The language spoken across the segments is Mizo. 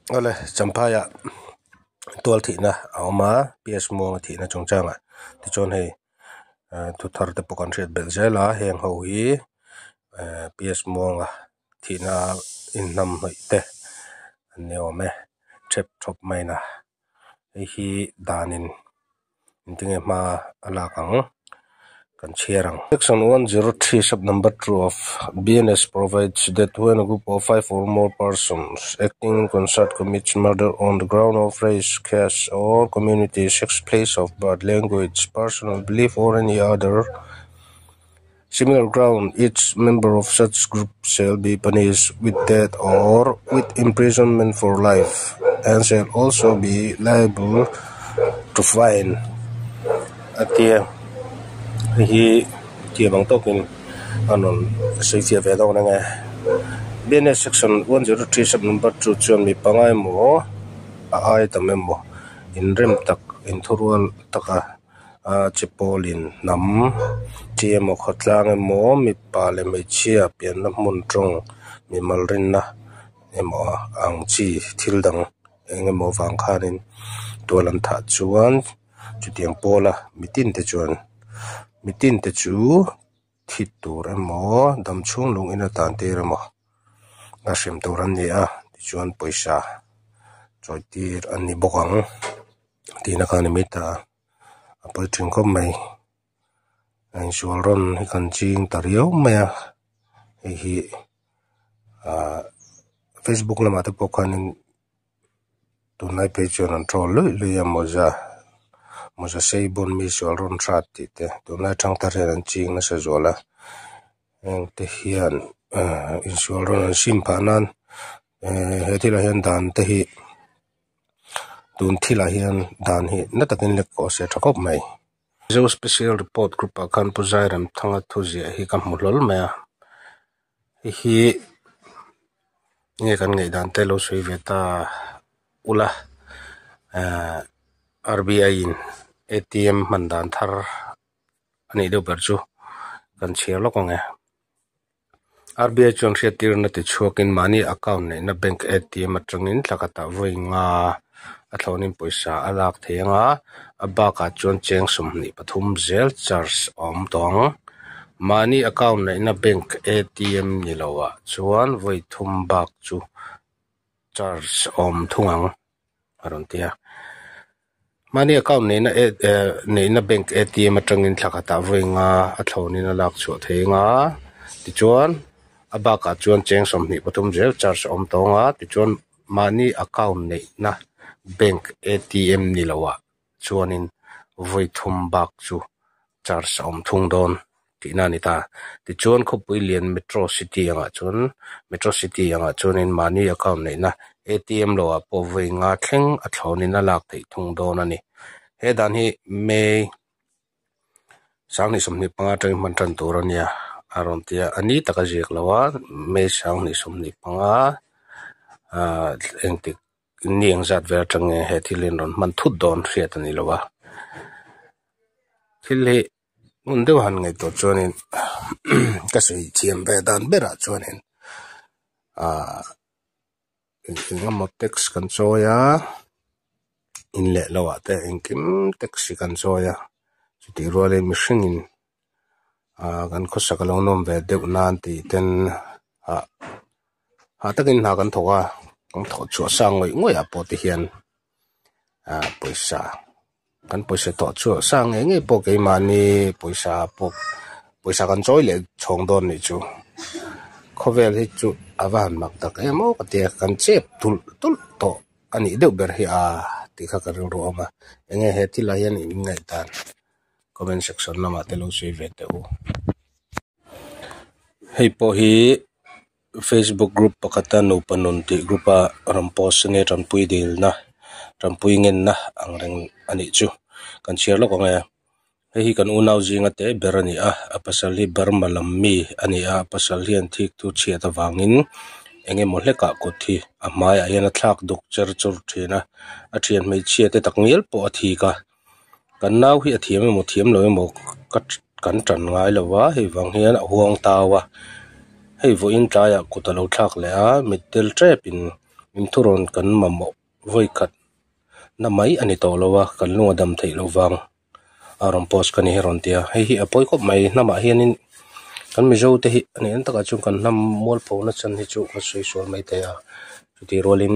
Awle Champhaiah tual thihna a awm a, PS Muanga thihna chungchangah tichuan hei thu thar te pawh kan hriat belh zel a, heng ho hi PS Muanga thihna inhnam hnawih te an ni awm e, thep thawp main a hei hi danin engtinge hma a lak ang kan chhiar ang. Section 103 sub number 2 of BNS provides that when a group of five or more persons acting in concert commits murder on the ground of race, caste or community, sex, place of birth, language, personal belief or any other similar ground, each member of such group shall be punished with death or with imprisonment for life and shall also be liable to fine a tia hei hi thiam ang tawkin a rawn sawi fiah ve dawn ang e. BNS section 103 sub number 2 chuan mi panga emaw a ai tam emaw inrem tak inthurual taka a che pawlin hnam chi emaw khawtlang emaw mipa leh hmeichhia pianna hmun tawng mimal rinna emaw ang chi thil dang eng emaw vang khanin tual an thah chuan chutiang pawla mitin te chuan mitin te chu thi tur emaw dam chhung lung in a tan tir emaw a hrem tur an ni a tichuan pawisa chawi tir an ni bawk ang tihna khan a ni ta a. A pawi thin khawp mai a insual rawn hi kan ching ta riau mai a hei hi ahh facebook lamah te pawh khanin tunlai phei chuan an troll luih luih a mawza mawza sei bun mi sual rawn hrat tih te tunlai thangthar hian an ching nasa zual a heng te hian ahh insual rawn an sim phah nan ehh he thilah hian dan te hi. Tun thilah hian dan hi na takin lek pawh se tha khawp mai. Mizo Special Report Group ah khan Pu Zairemthanga thu ziah hi ka hmu hlawl mai a, hei hi nge kan ngaihdan te lo sawi ve ta ula ehh RBI in ATM hman dan thar a nih deuh ber chu kan chhiar lawk ang e. RBI chuan hriattirna ti chhuakin mahni account neihna bank ATM atangin thla khatah vawi nga a thlawnin pawisa a lak thei ang a, a bakah chuan cheng 23 zel charge a awm tawh ang. Mahni account neihna bank ATM ni loah chuan vawi thum bak chu charge a awm thung ang a rawn ti a. Mahni account neihna neihna bank ATM atangin thla khatah vawi nga a thlawnin a lak chhuah thei ang a, tichuan a bakah chuan cheng 23 zel charge a awm tawh ang a, tichuan mahni account neihna bank ATM ni loah chuanin vawi thum bak chu charge a awm thung dawn tihna a ni ta. Tichuan khawpui lian Metro City angah chuan Metro City angah chuanin mahni account neihna ATM loah pawh vawi nga thleng a thlawnin a lak theih thung dawn a ni. He dan hi May 2025 atangin hman tan tur a nia a rawn ti a, a ni tak a ziak lo a, May 2025 ah engtik ni eng zat vel atang nge he thil hi an rawn hman thut dawn hriat a ni lo a. Thil hi hmun deuh han ngaihtuah chuanin ka sawi thiam ve dan berah chuanin ahh eng emaw tax kan chawi a in leh lo ah te engkim tax hi kan chawi a chutih rualin mihringin ahh kan khawsak a lo nawm ve deuh nan tih ten ah hah takin hna kan thawk a kan thawh chhuah sa ngawih ngawih ah pawh te hian ah pawisa kan pawisa tawh chhuah sa ngei ngei pawh keimahni pawisa pawh pawisa kan chawi leh chhawng dawn nih chu khawvel hi chu a va han mak tak em aw ka tia kan chep tulh tulh tawh a nih deuh ber hi a tih kha ka rilru a awm a eng nge he thil ah hian in ngaihdan comment section lamah te lo sawi ve teh u. Hei pawh hi Facebook group pakhata nupa nun tih group a rawn post a nia tanpui dilna tanpui ngenna ang reng a nih chu kan chhiar lawk ang e. Hei hi kan unau zinga te ber a ni a, a pasal hi Burma lam mi a ni a, a pasal hian thik thu chhiat avangin eng emaw hlekah kut hi a hmaiah hian a thlak duk cher chur thin a, a thian hmeichhia te takngial pawh a thik a. Kan nau hi a thiam emaw thiam lo emaw ka kan tan ngai lo va, hei vang hian a huang tau a, hei vawiin tlaiah kut a lo thlak leh a, mittel tepin. Inthuruan kan mamawh vawi khat na mai a ni tawh lo a, kan lung a dam theih loh vang a rawn post ka ni hi a rawn ti a, hei hi a pawi khawp mai hnamah hianin kan Mizo te hi a nih ang takah chuan kan hnam mualpho na chan hi chu ka sawi sual mai thei a, chutih rualin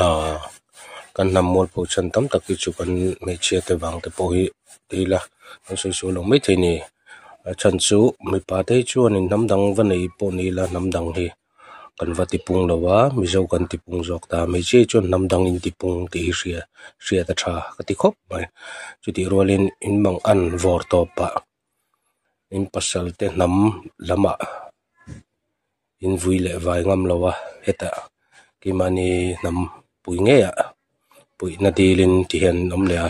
aaa kan hnam mualpho chan tam tak hi chu kan hmeichhia te vang te pawh hi ti ila kan sawi sual lo mai thei a ni a chhan chu mipa te hi chuanin hnam dang va nei pawh ni ila hnam dang hi. Kan va tipung lo a, Mizo kan tipung zawk ta. Hmeichhia hi chuan hnam dang in tipung tih hi hria hriat a tha ka ti khawp mai. Chutih rualin in mang an vawr tawp pah in pasal te hnam lamah in vui leh vai ngam lo a, hetah keimahni hnam pui ngeiah puihna dilin ti hian an awm leh a.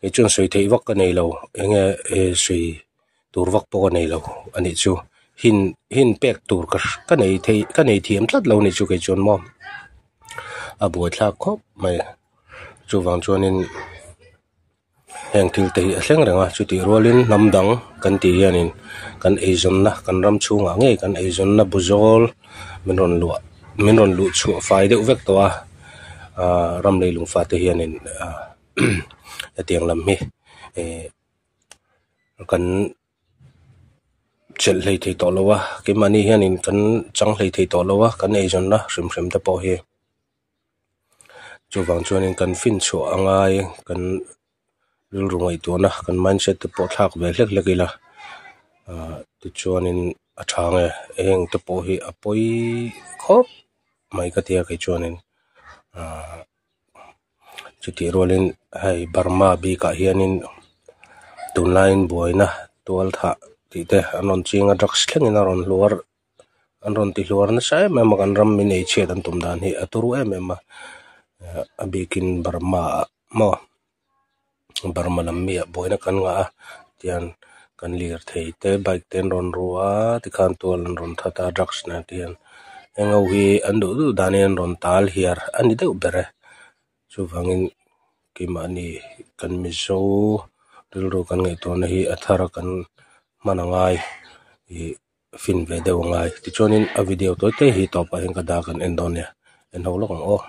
Kei chuan sawi theih vak ka nei lo eng nge sawi tur vak pawh ka nei lo a nih chu hin hin pek tur ka ka nei thei ka nei thiam tlat lo a nih chu kei chuan maw a buaithlak khawp mai chuvang chuanin heng thil te hi a thleng reng a chutih rualin hnam dang kan tih hianin kan eizawnna kan ram chhungah ngei kan eizawnna bu zawl min rawn luah min rawn luh chhuah fai deuh vek tawh a ahh ram leilung fate hianin ahh hetiang lam hi eh. Kan chelh hlei thei tawh lo a keimahni hianin kan chang hlei thei tawh lo a kan eizawnna hrim hrim te pawh hi chuvang chuanin kan fin chhuah a ngai kan rilru ngaihtuahna kan mindset te pawh thlak ve hlek hlek ila ah tichuanin a tha nge heng te pawh hi a pawi khawp mai ka tia kei chuanin ah. Chutih rualin hei Burma bikah hianin tunlaiin buaina tual thah tih te an rawn ching a drugs thlengin a rawn hluar an rawn ti hluar nasa em em a kan ram min ei chhiat an tum dan hi a turu em em a a bikin Burma ah maw Burma lam mi ah buaina kan ngah a tihian kan lirthei te bike te an rawn ru a tikhan tual an rawn that a drugs nen te hian heng ho hi an duh duh danin an rawn tal hiar a ni deuh ber e chuvangin keimahni kan Mizo rilru kan ngaihtuahna hi a thar a kan hman a ngai ih fin ve deuh a ngai tichuanin a video tawi te hi tawpah hian ka dah kan en dawn nia en ho lawk ang aw.